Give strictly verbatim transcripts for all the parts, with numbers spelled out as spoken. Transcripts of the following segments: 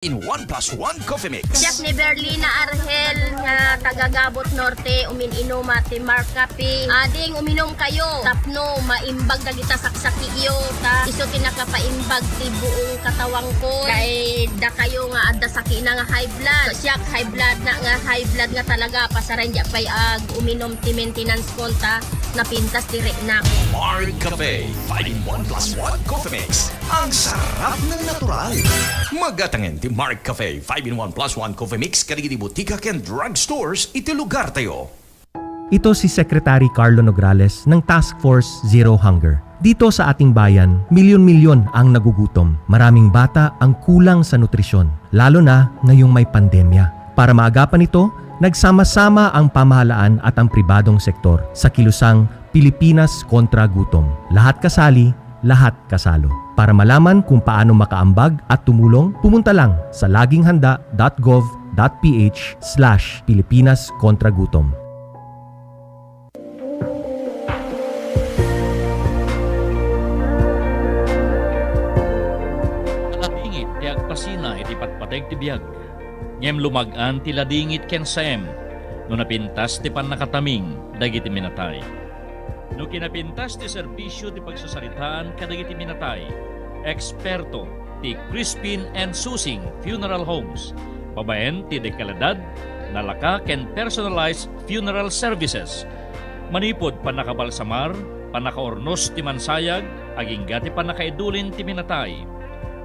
in one plus one Coffee Mix. Siak ni Berlina Argel nga taga Gabot Norte, umin-inuma ti Mark Cafe. Ading uminum kayo tapno maimbag dagita saksakiyo, ta isu ti nakapaimbag ti buong katawangko. Kay dakayo nga adda sakina nga high blood. Siak high blood na nga high blood nga talaga, pasaran di pay ag uminum ti maintenance ko ta napintas ti riknak. Mark Cafe five in one plus one Coffee Mix. Ang sarap ng natural. Mag-atangen ti Mark Cafe five in one plus one Coffee Mix kadagiti butika ken drugstores iti lugar tayo. Ito si Secretary Carlo Nograles ng Task Force Zero Hunger. Dito sa ating bayan, milyon-milyon ang nagugutom. Maraming bata ang kulang sa nutrisyon, lalo na ngayong may pandemya. Para maagapan ito, nagsama-sama ang pamahalaan at ang pribadong sektor sa kilusang Pilipinas kontra Gutom. Lahat kasali, lahat kasalo. Para malaman kung paano makaambag at tumulong, pumunta lang sa laging handa dot gov dot ph slash Pilipinas kontra Gutom. Ladingit ti agpasina iti patpateg ti biag, ngem lumag-an ti ladingit ken saem no napintas ti pannakataming dagiti minatay. No kinapintas ti serbisio ti pagsasaritaan kadagiti minatay, eksperto ti Crispin and Susing Funeral Homes, babaen ti dekalidad, nalaka ken personalized funeral services. Manipud pannakabalsamar, pannakaurnos ti mansayag, agingga ti pannakaidulin ti minatay.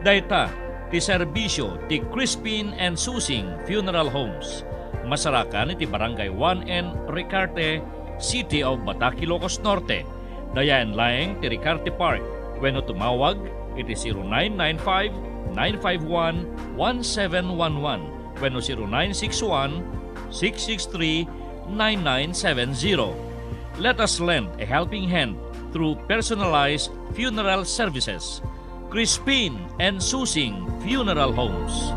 Dayta ti serbisio ti Crispin and Susing Funeral Homes. Masarakan iti Barangay one N Ricarte, City of Batak, Ilocos Norte. Dayaen laeng ti Ricarte Park wenno tumawag iti zero nine nine five, nine five one, one seven one one wenno zero nine six one, six six three, nine nine seven zero. Let us lend a helping hand through personalized funeral services. Crispin and Susing Funeral Homes.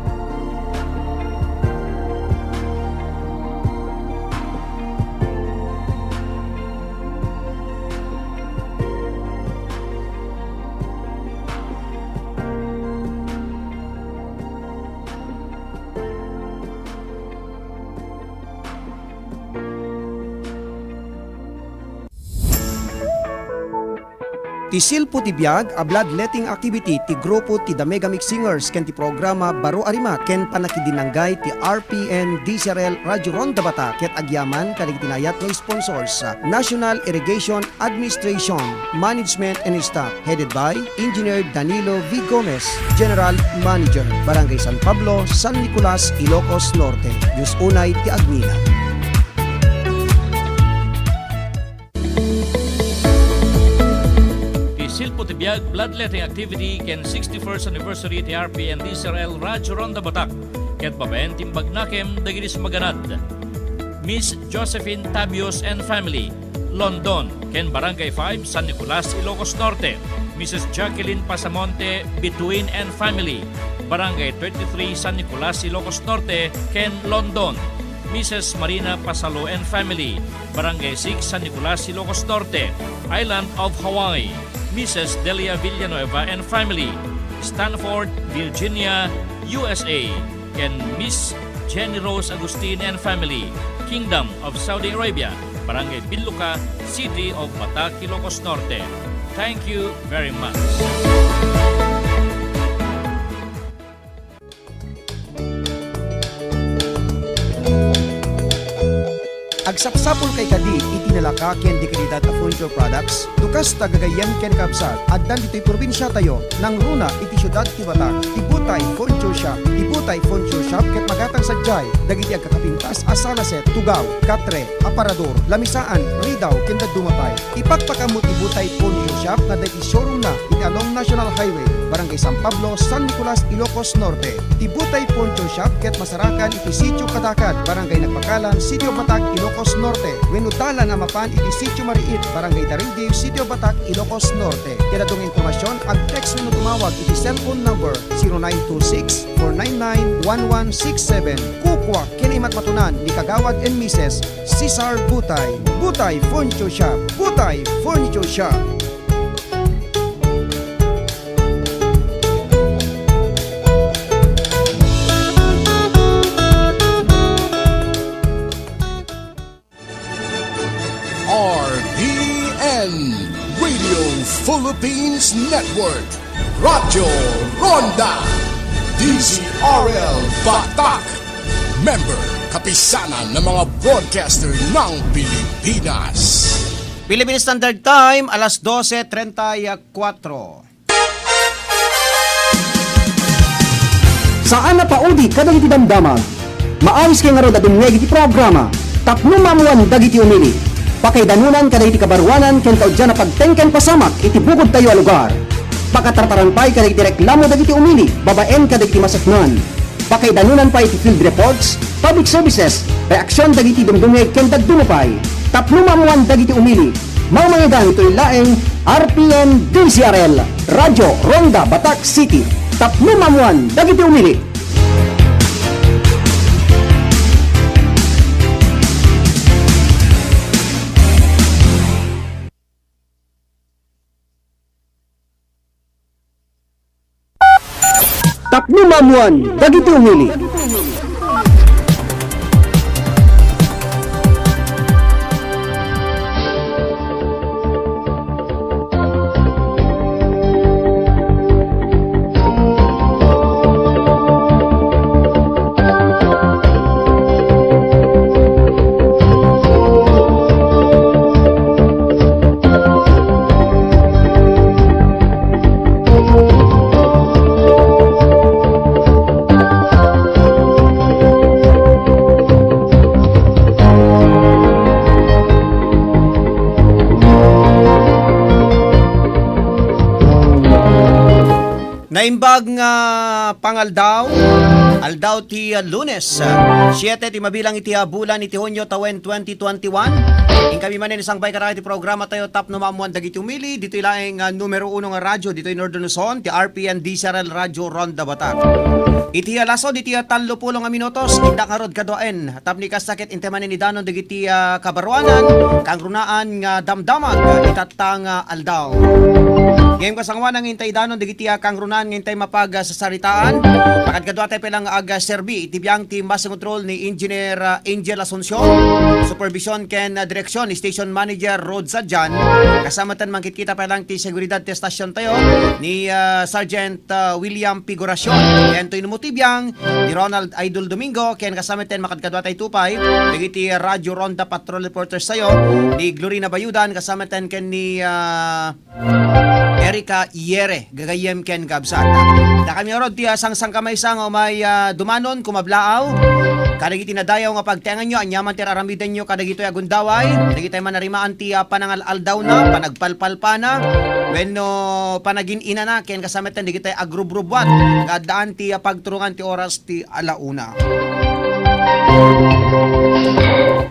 Ti Silpo ti Biag a bloodletting activity ti grupo ti The Mega Mix Singers ken ti programa Baro a Rimak ken pannakidinanggay ti R P N D C R L Radio Ronda Batak ket agyaman kadagiti naayat nga sponsors, National Irrigation Administration, Management and Staff, headed by Engineer Danilo V Gomez, General Manager, Barangay San Pablo, San Nicolas, Ilocos Norte. Dios unay ti agngina. Ti Silpo ti Biag bloodletting activity ken sixty-first anniversary ti R P N D C R L Radio Ronda Batak ket babaen ti imbagnakem dagiti sumaganad: Miss Josephine Tabios and family, London, ken Barangay five, San Nicolas, Ilocos Norte; Missus Jacqueline Pasamonte Bituin and family, Barangay twenty-three, San Nicolas, Ilocos Norte, ken London; Missus Marina Pasalo and family, Barangay six, San Nicolas, Ilocos Norte, Island of Hawaii; Missus Delia Villanueva and family, Stanford, Virginia, U S A; ken Miss Jenny Rose Agustin and family, Kingdom of Saudi Arabia, Barangay Binluca, City of Batak, Ilocos Norte. Thank you very much. Agsapsapulkay kadi iti nalaka ken dekalidad a furniture products? No kasta, gagayyem ken kabsat, addan ditoy probinsiatayo, nangruna iti siudad ti Batak, ti Butay Furniture Shop. Ti Butay Furniture Shop ket magatang sadiay dagiti agkakapintas a sala set, tugaw, katre, aparador, lamisaan, ridaw, ken dadduma pay. Ipakpakaammo ti Butay Furniture Shop nga adda iti showroomna iti along National Highway, Barangay San Pablo, San Nicolas, Ilocos Norte. Ti Butay Furniture Shop ket masarakan iti Sitio Kadakad, Barangay Nagbakalan, City of Batak, Ilocos Norte, wenno dalan a mapan iti Sitio Mariit, Barangay Darildiw, City of Batak, Ilocos Norte. Ken adda nga impormasion, ag-text wenno tumawag iti cellphone number zero nine two six, four nine nine, one one six seven. Kukua ken imatmatunan ni Kagawad and Missus Cesar Butay. Butay Furniture Shop. Butay Furniture Shop. Philippines Network, Radyo Ronda, D Z R L Batak, member, kapisanan ng mga broadcaster ng Pilipinas. Philippine Standard Time, alas dose treinta y cuatro. Saan a paudi kadagiti damdamag. Maawis kay ngarud a dumngeg iti programa Tapno Maammuan Dagiti Umili. Pakaidanunan kadagiti kabaruanan ken kauddian a pagteng ken pasamak iti bukodtayo a lugar. Pakatartaran pay kadagiti reklamo dagiti umili babaen kadagiti maseknan. Pakaidanunan pay iti field reports, public services, reaksion dagiti dumdumngeg ken dadduma pay. Tapno maammuan dagiti umili. Mangmangigan itoy laeng R P N D Z R L, Radyo Ronda Batak City. Tapno maammuan dagiti umili. Tapno maammuan dagiti umili. Naimbag nga pangaldaw, aldaw ti, ah, Lunes, ah, siete ti mabilang iti, ah, bulan iti Hunio tawen twenty twenty-one. Inkami manen isangbay kadakayo ti programa tayo, Tapno Maammuan Dagiti Umili, ditoy laeng, ah, numero uno nga radyo ditoy Northern Luzon, ti R P N D Z R L Radyo Ronda Batak. Iti, ah, alas dose iti, ah, tallo pulo nga minutos, indak ngarud kaduaen. Tapno kasta ket intay manen idanon dagiti, ah, kabaruanan, kangrunaan nga damdamag, ah, itatta nga aldaw. Ngem kasangoanan nga intay idanon dagiti, ah, kangrunaan nga intay mapag, ah, sasaritaan. Pakadkaduatayo pay lang ag, ah, serbi iti biang ti master control ni Engineer, ah, Angel Asuncion. Supervision ken, ah, direksyon ni Station Manager Rod Sadian. Kasama ten mangkitkita pay lang ti seguridad ti estasion tayo ni, ah, Sergeant, ah, William Figuracion. Ken toy no mo ti biang ni Ronald Idol Domingo, ken kasama ten makadkaduatayo pay dagiti Radyo Ronda Patrol Reporters tayo, ni Glorina Bayudan, kasama ten ken ni, ah, Erica Yere, gagayyem ken kabsat. Dakami ngarud ti, ah, sangsangkamaysa nga umay, ah, dumanon, kumablaaw. Kadagiti nadayaw nga pagtaenganyo, aniaman ti aramidenyo kadagitoy a gundaway, dagitoy manarimaan ti, ah, panangal-aldawna, panagpalpalpana, wenno panagin-inana, ken kasama ten dagitoy agrubrubuat nga addaan ti, ah, pagturungan ti oras ti ala una.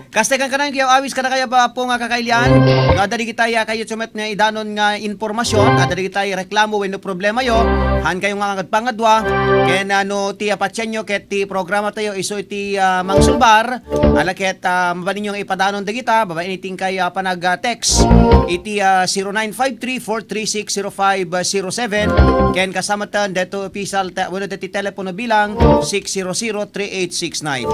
Kasta ken kanayon, kayat awis kadakayo, Apo nga kakailian, nga adda dagitay, ah, kayatyo met nga idanon nga impormasyon, adda dagitay reklamo wenno problemayo, haan kayo nga agpangadua, ken, ah, no ti, ah, patienyo ket ti programa tayo isu iti, ah, mangsulbar, ala ket, ah, mabalinyo nga ipadanon dagita babaen iti inkay, ah, panag, ah, text iti, ah, zero nine five three four three six zero five zero seven, ken kasama ten detoy official te-, wenno deti telepono bilang six zero zero three eight six nine.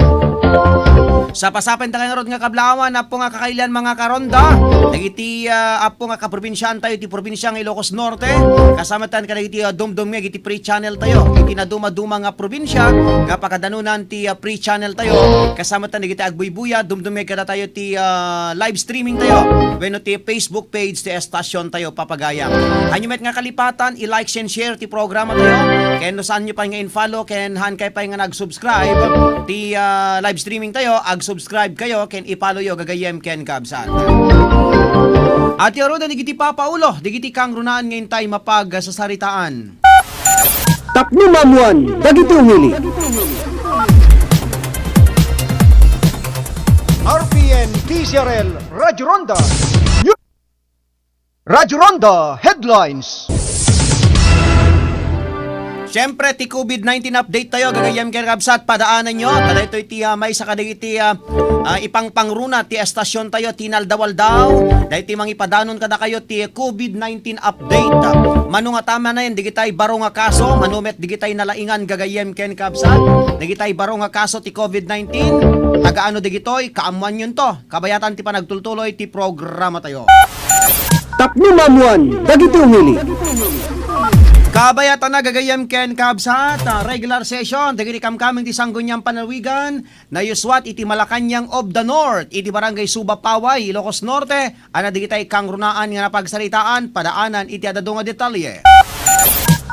Sapasapenta kayo ngarud nga kablaawan, Apo nga kakailian, mga karonda, dagiti, ah, Apo nga kaprobinsiaan tayo iti probinsia nga Ilocos Norte, kasama ten kadagiti, ah, dumdumngeg iti free channel tayo, iti nadumaduma nga probinsia nga pakadanunan ti, ah, free channel tayo, kasama ten dagiti agbuybuya, dumdumngeg kadatayo ti, ah, live streaming tayo, wenno ti Facebook page ti estasion tayo, papagayam. Hanyo met nga kalipatan, i-like and share ti programa tayo. Ken no saanyo pay nga in-follow, ken haan kayo pay nga nag-subscribe ti, ah, live streaming tayo, ag-subscribe kayo, ken i-follow yo gagayyem ken kabsat. Iti ngarud, dagiti papaulo, dagiti kangrunaan nga intay mapag, ah, sasaritaan. Tapno maammuan dagiti umili. R P N D Z R L Radyo Ronda. Radyo Ronda Headlines. Siyempre, ti COVID nineteen update tayo, gagayyem ken kabsat, padaananyo. Kadaytoy ti, ah, maysa kadagiti, ah, ah, ipangpangruna ti estasion tayo, tinaldaw-aldaw. Daytoy mangipadanon kadakayo ti COVID nineteen update. Mano ngata manen digitay baro nga kaso, mano met digitay nalaingan, gagayyem ken kabsat. Digitay baro nga kaso ti COVID nineteen, tagaano digitoy, kaammuanyonto. Kabayatan ti panagtultuloy ti programa tayo. Tapno maammoan dagiti umili. Kabayatan a gagayyem ken kabsat, ah, regular session dagiti kamkameng ti Sangguniang Panlalawigan, nayuswat iti Malacañang of the North, iti Barangay Suba, Paway, Ilocos Norte, a dagitay kangrunaan nga napagsaritaan, padaanan iti adda adu nga detalye.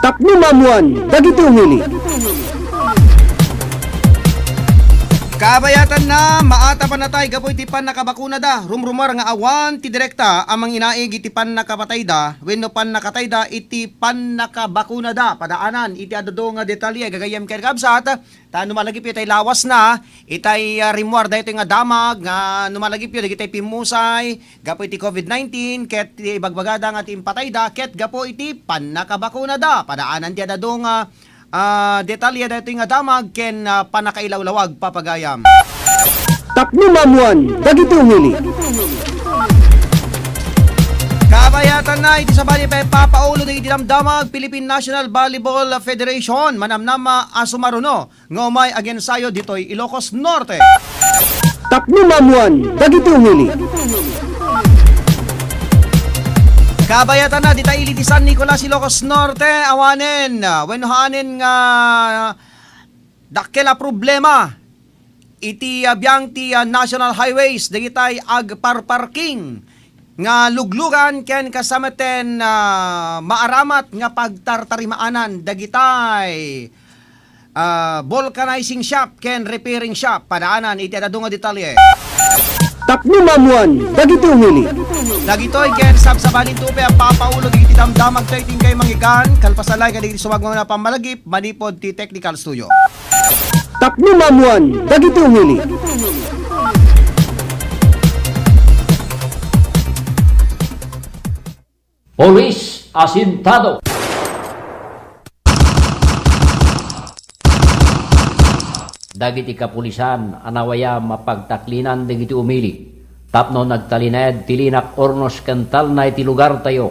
Tapno maammoan dagiti umili. Kabayatanna, maatapan natay gapu iti pannakabakunada. Rumrumar nga awan ti direkta a manginaig iti pannakapatayda wenno pannakatayda iti pannakabakunada. Padaanan iti adda adu nga detalye, gagayyem ken kabsat, ta no malagipyo itay lawasna, itay, ah, rimmuar daytoy nga damag nga no malagipyo dagitay pimmusay gapu iti covid nineteen, ket ti ibagbagada nga ti impatayda ket gapu iti pannakabakunada. Padaanan ti adda adu nga, ah, detalye daytoy nga damag ken, ah, pannakailawlawag, papagayam. Tapno maammoan dagiti umili. Kabayatanna, iti sabali pay papaulo dagiti damdamag, Philippine National Volleyball Federation, manamnama a sumaruno nga umay agensayo ditoy Ilocos Norte. Tapno maammoan dagiti umili. Kabayatanna, dita ili ti San Nicolas, Ilocos Norte, awanen, ah, wenno haanen nga dakkel a problema iti, ah, biang ti, ah, National Highways, dagitay agparparking nga luglugan ken kasametten, ah, maaramat nga pagtartarimaanan dagitay, ah, vulcanizing shop ken repairing shop. Padaanan iti adda adu nga detalye. Tapno maammoan dagiti umili. Dagitoy ken sabsabalinto pay a papaulo dagiti damdamag tayo iti inkay manggikan, kalpasan laeng kadagiti sumagmamano a pammalagip manipud ti technical studio. Tapno maammoan dagiti umili. Pulis asintado. Dagiti kapulisan a nawayam a pagtaklinan dagiti umili tapno nagtalinaed ti linak, urnos ken talna iti lugartayo.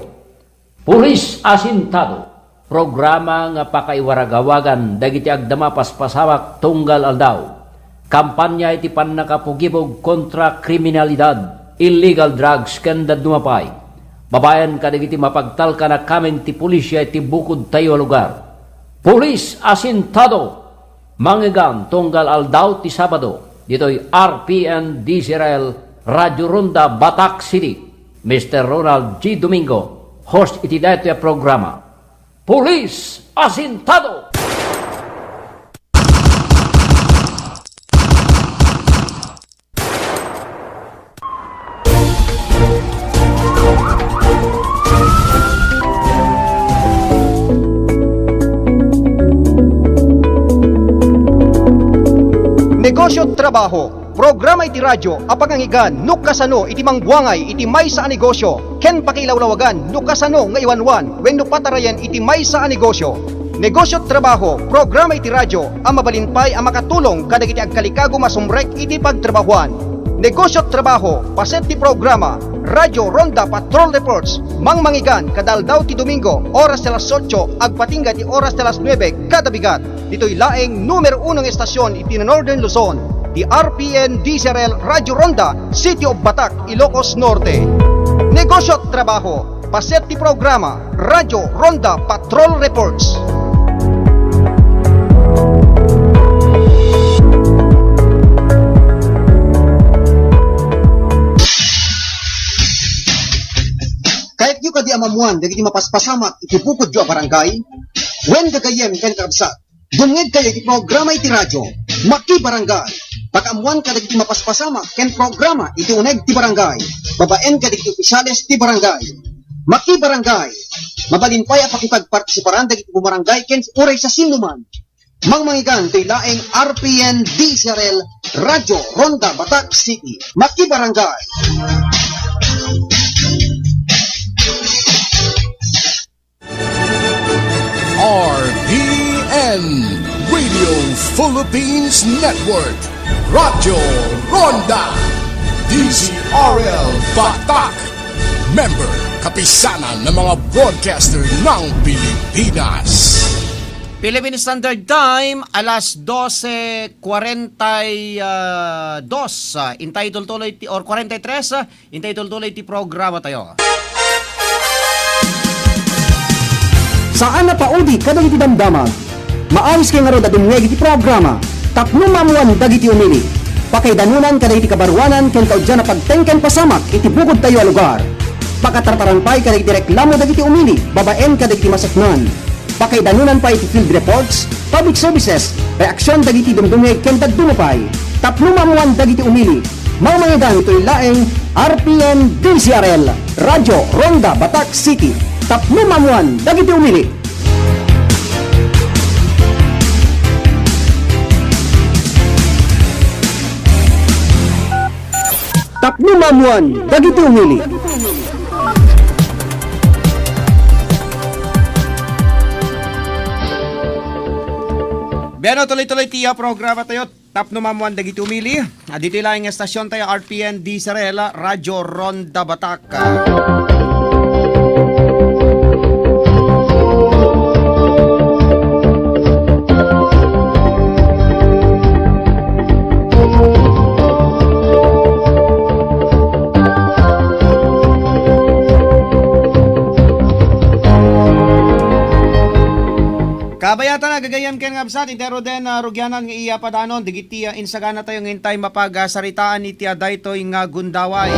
Pulis asintado, programa nga pakaiwaragawagan dagiti agdama paspasamak tunggal aldaw. Kampanya iti pannakapugibog kontra kriminalidad, illegal drugs, ken dadduma pay. Babaen kadagiti mapagtalkan a kameng ti pulisia iti bukodtayo a lugar. Pulis asintado, mangngegam tunggal aldaw ti Sabado, ditoy R P N D Z R L Radio Ronda, Batac City. Mister Ronald G Domingo, host iti daytoy a programa. Pulis asintado! Negosyo at trabaho. Programa iti radyo a pangngegam no kasano iti mangbuangay iti maysa a negosyo ken pakiilawlawagan no kasano nga iwanwan wenno patarayen iti maysa a negosyo. Negosyo at trabaho, programa iti radyo a mabalin pay a makatulong kadagiti agkalikago masumrek iti pagtrabahoan. Negosyo at trabaho, paset ti programa, Radyo Ronda Patrol Reports, mangngegam kada aldaw ti Domingo, oras ti alas otso, agpatingga ti oras ti alas nuebe kada bigat. Ditoy laeng numero uno nga estasyon iti Northern Luzon, ti R P N D Z R L Radio Ronda, City of Batac, Ilocos Norte. Negosyo at trabaho, paset ti programa, Radyo Ronda Patrol Reports. Kayatyo kadi a maammoan dagiti mapaspasamak iti bukodyo a barangay? Wen gagayyem ken kakabsat, dumngegkayo iti programa iti radyo, Makibarangay. Pakaammoan kadagiti mapaspasamak ken programa iti uneg ti barangay, babaen kadagiti opisyales ti barangay. Makibarangay. Mabalin pay a pakipagpartisiparan dagiti bumarangay ken uray sa sinoman. Mangngegam ti laeng R P N D Z R L Radio Ronda Batac City. Makibarangay. R P N Radio Philippines Network, Radyo Ronda, D Z R L Batac, member, Kapisanan ng mga Broadcaster ng Pilipinas. Philippine Standard Time, alas dose kwarenta y dos. Ah, intay tultuloy ti, or kwarenta y tres, ah, intay tultuloy ti programa tayo. Saan a paudi kadagiti damdamag. Maawis kay ngarud a dumngeg iti programa tapno maammoan dagiti umili. Pakaidanonan kadagiti kabaruanan ken kauddian a pagteng ken pasamak iti bukodtayo a lugar. Pakatartaran pay kadagiti reklamo dagiti umili babaen kadagiti maseknan. Pakaidanonan pay iti field reports, public services, reaksion dagiti dumdumngeg ken dadduma pay. Tapno maammoan dagiti umili. Mangmangidan itoy laeng R P N D Z R L, Radyo Ronda Batak City. Tapno maammoan dagiti umili. Tapno maammoan dagiti umili. Bueno, tuloy-tuloy ti, ah, programa tayo. Tapno maammoan dagiti umili. Ah, ditoy laeng nga estasion tayo, R P N D Z R L, Radyo Ronda Batak. Kabayatan a gagayyem ken nga absat, intero den, ah, rugianan nga iya padanon, dagiti, ah, insagana tayo nga intay mapagsaritaan iti, ah, daytoy nga gundaway.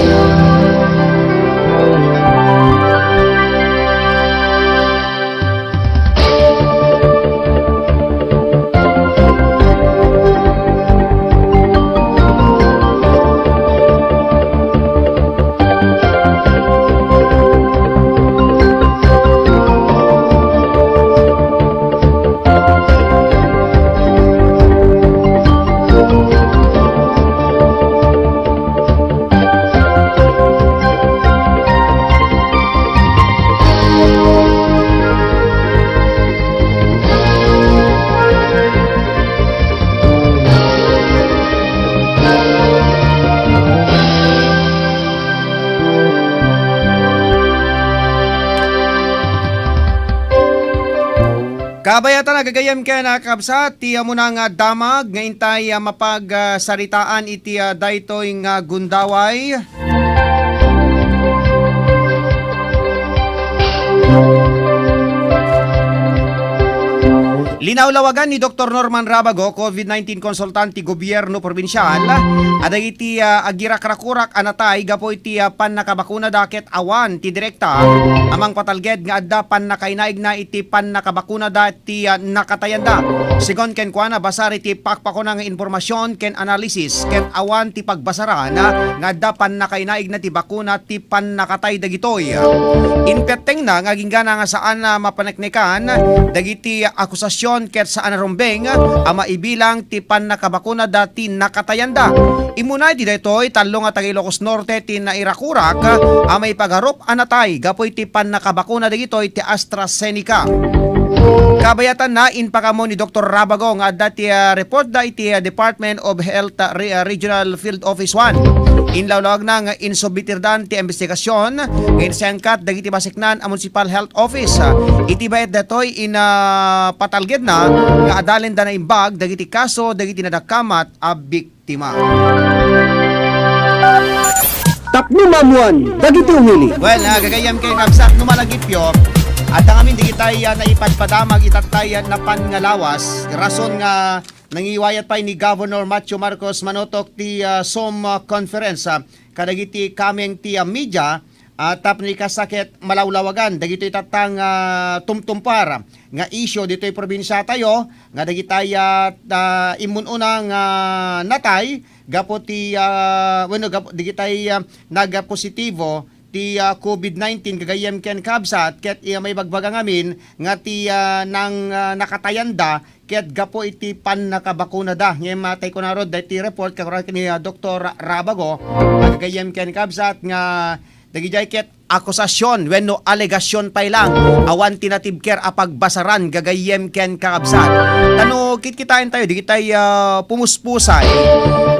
Kabayatan a gagayyem ken a kabsat, ti umuna nga damag nga intay, ah, mapagsaritaan iti, ah, daytoy nga gundaway. Linawlawagan ni Doktor Norman Rabago, COVID nineteen consultant ti gobierno probinsial, a dagiti, ah, agirakrakurak a natay gapu iti, ah, pannakabakunada ket awan ti direkta a mangpatalged nga adda pannakainaigna iti pannakabakunada ti, ah, nakatayanda. Segun kenkuana, basar iti pakpakuna nga impormasion ken analisis ket awan ti pagbasaran, ah, nga adda pannakainaigna ti bakuna ti pannakatay dagitoy. Impettengna nga aginggana nga saan a mapaneknekan dagiti akusasion ket saan a rumbeng a maibilang ti pannakabakunada ti nakatayanda. Immuna iti daytoy, tallo nga taga Ilocos Norte ti nairakurak a maipagarup a natay gapu iti pannakabakuna dagitoy ti AstraZeneca. Kabayatanna, impakaammo ni Doktor Rabago nga adda ti, ah, reportda iti, ah, Department of Health, ah, Re-, ah, Regional Field Office one. Inlawlawagna nga insubmitirdan ti imbestigasyon nga insengkat dagiti baseknan a Municipal Health Office. Ah, iti bayat datoy, in, ah, patalgedna nga adalenda naimbag dagiti kaso dagiti nadakamat a biktima. Tapno maammoan dagiti umili. Well, ah, gagayyem ken kabsat, no malagipyo, adda ngamin digitay, ah, naipadpadamag itattay, ah, napan nga lawas, rason nga nangiwayat pay ni Governor Matthew Marcos manutok ti, ah, Zoom, ah, conference, ah, kadagiti kameng ti, ah, media, ah, tapno ikasta ket malawlawagan dagitoy tattang, ah, tumtumpar nga isyu ditoy probinsiatayo nga dagitay, ah, ta-, immun-una nga natay gapu ti, ah, wenno gapu dagitay, ah, nagpositibo ti, ah, COVID nineteen gagayyem ken kabsat ket, ah, maibagbaga ngamin nga ti, ah, nang, ah, nakatayanda ket gapu iti pannakabakunada. Ngem, ah, tay kunarod daytoy report kagura ken ni, ah, Doktor Rabago, ah, gagayyem ken kabsat nga dagidiay ket akusasion wenno alegasion pay lang, awan ti natibker a pagbasaran gagayyem ken kakabsat. Ta no kitkitaentayo, digitay, ah, pumuspusay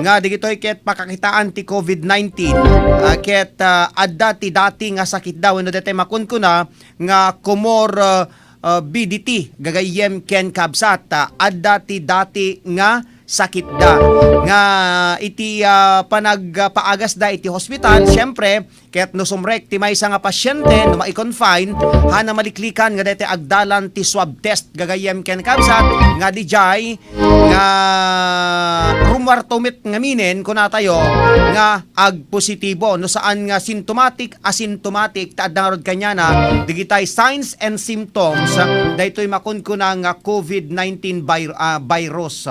nga digitoy ket pakakitaan ti COVID nineteen, ah, ket, ah, adda ti dati nga sakitda wenno daytoy makunkuna nga comor-, ah, ah, B D T, gagayyem ken kabsat, ah, adda ti dati nga sakitda. Nga iti, ah, panagpaagasda iti hospital, siyempre, ket no sumrek ti maysa nga pasyente, no mai-confine, haanna maliklikan nga daytoy agdalan ti swab test gagayyem ken kabsat, nga dijay nga rummuarto met ngaminen, kunatayo, nga agpositibo, no saan nga symptomatic, asymptomatic, ta adda ngarud kaniana dagitay signs and symptoms, daytoy makunkuna nga covid nineteen vir-, ah, virus.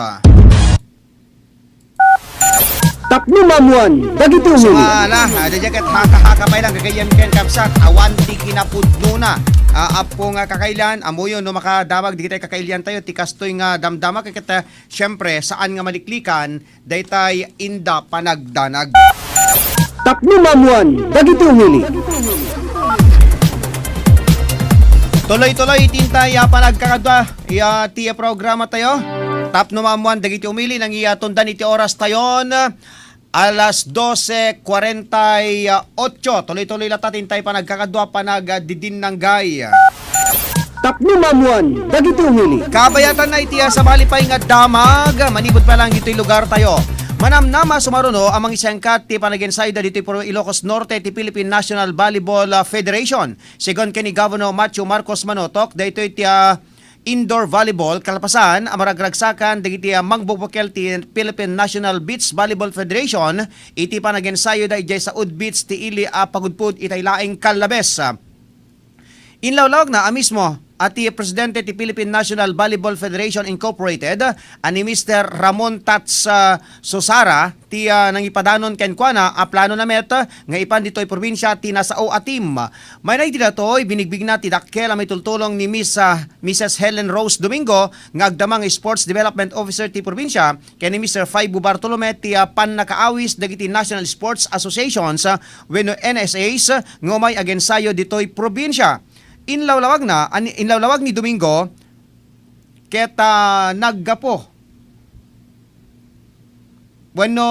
Tapno maammuan dagiti umili. Sumala, ah, daydiay ket haka-haka pay lang gagayyem ken kabsat, awan ti kinapudnona. Ah, Apo nga kakailian, ammoyo no makadamag dagitay kakailiantayo ti kastoy nga damdama ket, ah, siyempre, saan nga maliklikan daytay inda panagdanag. Tapno maammuan dagiti umili. Tuloy-tuloy ti intay a panagkakadua, iya, ti programatayo. Tapno maammuan dagiti umili, nangiyatundan iti orastayon, alas doce cuarenta y ocho. Tuloy-tuloy latta ti intay panagkakadua, panagdidinnanggay. Tapno maammuan dagiti umili. Kabayatanna iti, ah, sabali pay nga damag, manipud pa lang ditoy lugartayo. Manamnama, sumaruno a mangisengkat ti panagensayda ditoy Pro Ilocos Norte ti Philippine National Volleyball, ah, Federation. Segun ken ni Governor Macho Marcos Manotok, daytoy ti, ah, indoor volleyball kalpasan a maragragsakan dagiti, ah, mangbubukel ti Philippine National Beach Volleyball Federation iti panagensayoda idiay Saud Beach ti ili a pagudpud itay laeng Callabes. Inlawlawagna a mismo a ti presidente ti Philippine National Volleyball Federation Incorporated a ni Mister Ramon Tats, ah, Susara ti, ah, nangipadanon kenkuana a planona met nga ipan ditoy probinsia ti nasao a team. Mayna iti datoy, binigbigna ti dakkel a maitultulong ni Miss, ah, Missus Helen Rose Domingo nga agdama nga Sports Development Officer ti probinsia ken ni Mister Faibo Bartolome ti, ah, pannakaawis dagiti National Sports Associations, ah, wenno N S As, ah, nga umay agensayo ditoy probinsia. Inlawlawagna, ani-, inlawlawag ni Domingo ket, ah, naggapu wenno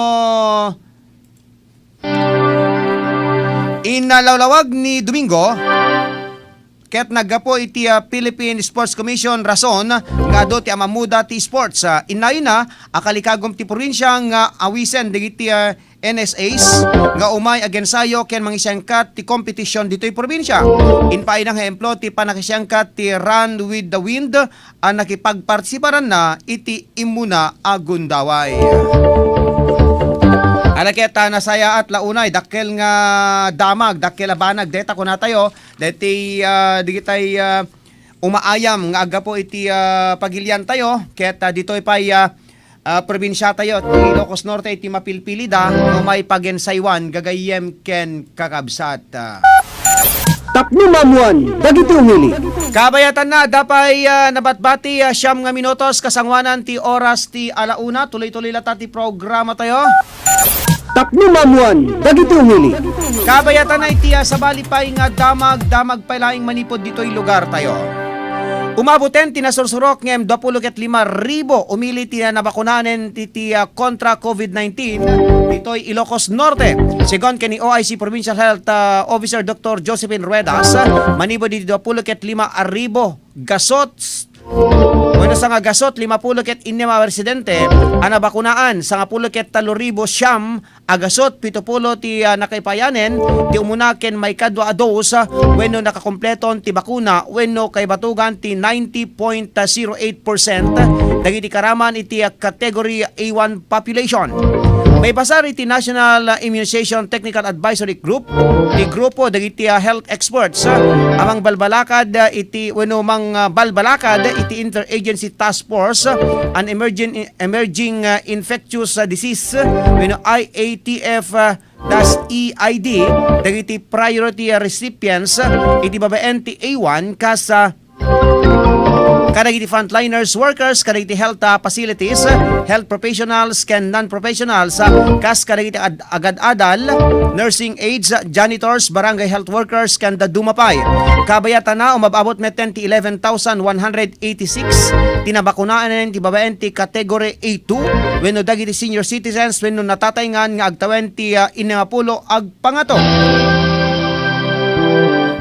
inlawlawag ni Domingo ket naggapu iti, ah, Philippine Sports Commission rason nga adu ti amammuda ti sports. Ah, innayona a kalikagum ti probinsia nga awisen dagiti, ah, N S As nga umay agensayo ken mangisengkat ti kompetisyon ditoy probinsia. Impaayna nga ehemplo ti pannakisengkat ti Run with the Wind a nakipagpartisiparanna iti immuna a gundaway. Ala ket, ah, nasayaat la unay, dakkel nga damag, dakkel a banag, deta kunatayo, deti, ah, digitay, ah, umaayam nga aggapu iti, ah, pagiliantayo, ket, ah, ditoy pay, ah, ah, probinsiatayo ti Ilocos Norte iti mapilpilida no may pagensaywan gagayyem ken kakabsat. Tapno maammuan dagiti umili. Kabayatanna, adda pay, ah, nabatbati, ah, siam nga minutos kasangoanan ti oras ti ala una. Tuloy-tuloy latta ti programatayo. Tapno maammuan dagiti umili. Kabayatanna iti, ah, sabali pay nga damag, damag pay laeng manipud ditoy lugartayo. Umaboten ti nasursurok ngem duapulo ket lima ribu umili ti nabakunanen ti, ti, ah, kontra covid nineteen ditoy Ilocos Norte. Segun ken ni O I C Provincial Health, ah, Officer Doktor Josephine Ruedas, manipud iti duapulo ket lima ribu gasot, wenno sanga gasot, limapulo ket innem a residente a nabakunaan, sangapulo ket tallo ribu siam a gasot, pitupulo ti, ah, nakaipayanen ti umuna ken maikadua a dose, ah, wenno nakakompleton ti bakuna wenno kaibatugan ti ninety point zero eight percent dagiti karaman iti, ah, Category A one population. Maipasar iti National Immunization Technical Advisory Group ti grupo dagiti, ah, health experts, ah, a mangbalbalakad, ah, iti wenno mangbalbalakad iti Interagency Task Force, ah, on Emerging, Emerging, ah, Infectious, ah, Disease, ah, wenno I A T F, ah, dash E I D dagiti priority, ah, recipients, ah, iti babaen ti A one kas, ah, kadagiti frontliners workers, kadagiti health, ah, facilities, health professionals, ken non-professionals, ah, kas kadagiti ad-, agad-adal, nursing aides, janitors, barangay health workers, ken dadduma pay. Kabayatana, umab-abot metten ti eleven thousand one hundred eighty-six ti nabakunaen ti babaen ti Category A two wenno dagiti senior citizens wenno natatayngan nga agtawen ti, ah, innem a pulo agpangato.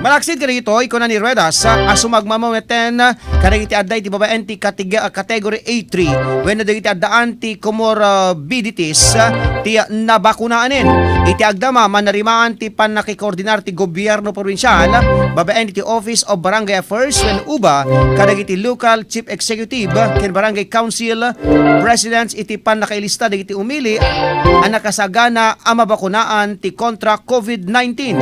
Talaksid kadagitoy, kuna ni Ruedas, a sumagmamano metten kadagiti adda iti babaen ti kateg-, category A three wenno dagiti addaan ti comorbidities ti nabakunaanen. Iti agdama, mannarimaan ti pannakikoordinar ti gobierno probinsial babaen iti Office of Barangay Affairs wenno uba kadagiti local chief executive ken barangay council presidents iti pannakailista dagiti umili a nakasagana a mabakunaan ti kontra COVID nineteen.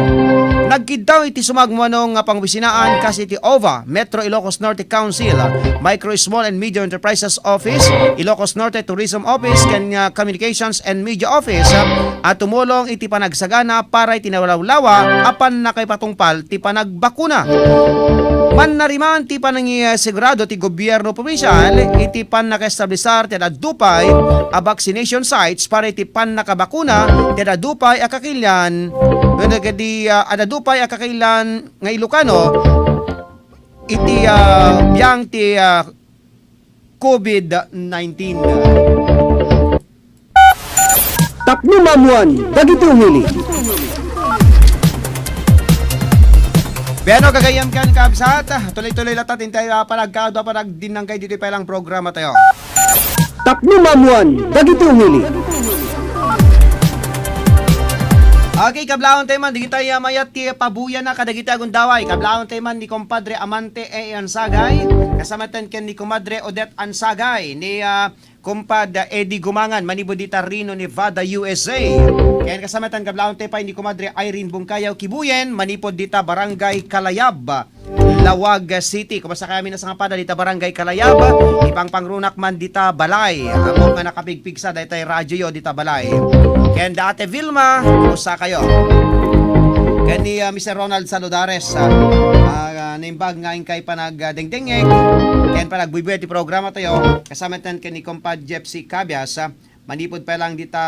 Nagkiddaw iti sumagmamano nga pangbisinaan kas iti OVA, Metro Ilocos Norte Council, Micro, Small and Medium Enterprises Office, Ilocos Norte Tourism Office, ken, ah, Communications and Media Office, ah, a tumulong iti panagsagana para iti nalawlawa a pannakaipatungpal ti panagbakuna. Mannarimaan ti panangisigurado ti gobierno probinsial iti pannakaestablisar ti ad-adu pay a vaccination sites para iti pannakabakuna ti ad-adu pay a kakailan, wenno kadi, ah, ad-adu pay a kakailan nga Ilocano iti, ah, biang ti, ah, COVID nineteen. Tapno maammuan dagiti umili. Bueno, gagayyem ken kabsat, tuloy-tuloy latta ti intay, ah, panagkaadu a panagdinnanggay ditoy pay lang programa tayo. Tapno maammuan dagiti umili. Okay, kablaon tayo man, digitay, ah, mayat ti pabuyana kadagiti agundaway. Kablaon tayo man ni Compadre Amante A. Ansagay, kasamatan ken ni Comadre Odette Ansagay, ni, ah, Kumpad Eddie Gumangan, manipud dita Reno, Nevada, U S A. Ken kasamatan kablaon tayo pay ni Kumadre Irene Bungkayaw Kibuyen, manipud dita Barangay Kalayab, Laoag City. Kumusta kayatmi a nasangapada dita Barangay Kalayab? Ipangpangrunak man dita balay. Ammok nga nakapigpigsa daytay radyoyo dita balay. Ken da Ate Vilma, kumusta kayo? Ken ni, ah, Mister Ronald Saludares, ah, ah, naimbag nga inkay panagdengdengngeg ken panagbuybuya ti programa tayo. Kasamatan ken ni Compadre Jeff C. Cabias, ah, manipud pay lang dita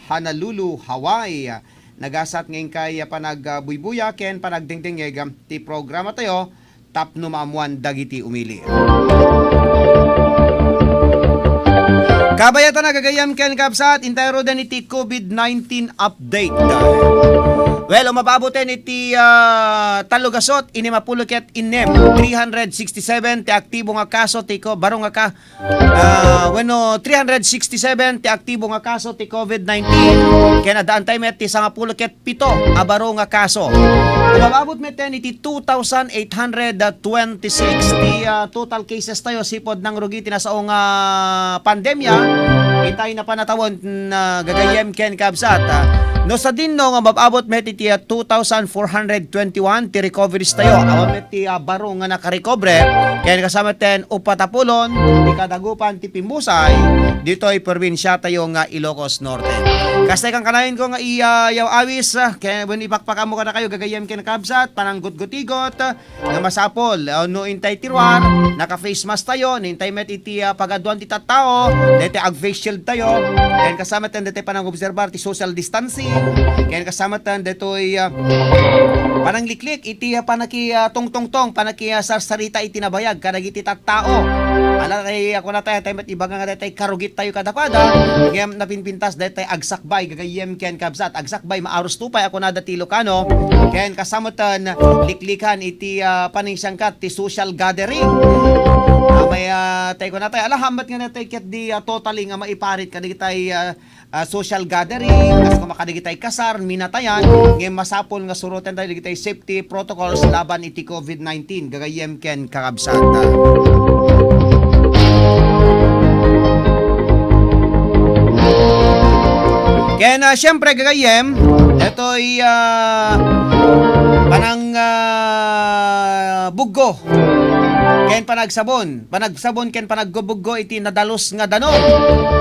Honolulu, Hawaii. Nagasat nga inkay panagbuybuya ken panagdengdengngeg ti programa tayo tapno maammuan dagiti umili. Kabayatan a gagayyem ken kabsat, intay ruden iti COVID nineteen update. Well, umababoten iti, ah, tallo gasut, inimapulo ket innem, three hundred sixty-seven ti aktibo nga kaso ti ko-, baro nga ka-, Ah, wenno, three hundred sixty-seven ti aktibo nga kaso ti COVID nineteen, ken addaan tayo met ti sangapulo ket pito a baro nga kaso. Umababot met iti two thousand eight hundred twenty-six ti, ah, total cases tayo sipud nangrugi ti nasao nga pandemya. Itay napan a tawen, ah, gagayyem ken kabsat, ah. No sadino nga umababot met iti, ah, two thousand four hundred twenty-one ti recoveries tayo. Awan met ti, ah, baro nga nakarecover, ken kasamatan uppat a pulon ti kadagupan ti pimmusay ditoy probinsia tayo nga Ilocos Norte. Kasta kan kanayon ko nga iya yaw awis, ah, ken wenno ipakpakamo kadakayo gagayyem ken kabsat, pananggutgutigot, ah, nga masapul, ah, no intay ti ruar, naka-face mask tayo, no intay met iti, ah, pagaduan ti tattao, daytoy ag-face shield tayo, ken kasamatan daytoy panangobserbar ti social distancing, ken kasamatan daytoy, ah, panangliklik iti, ah, panaki, ah, tungtungtong, panaki, ah, sarsarita iti nabayag kadagiti tattao. Ala, tay, ako na tayo, tay met ibaga nga daytoy karugit tayo kadakuada, ngem napinpintas daytoy agsakbay, gagayyem ken kabsat, agsakbay, maarus to pay, ako na dati Ilocano, ken kasamatan, liklikan iti, ah, panangsiangkat ti social gathering. Ah, may, ah, tay ko na tayo, alahambat nga na tayo ket di, ah, totally nga maiparit kadagitay, ah, ah, social gathering, kas kumakadagitay kasar, minatayan, ngem masapul nga suroten tayo dagitay safety protocols laban iti COVID nineteen, gagayyem ken kakabsat. Ken, ah, siyempre, gagayyem, daytoy, ah, panang, ah, buggo ken panagsabon, panagsabon ken panagbubuggo iti nadalus nga danum.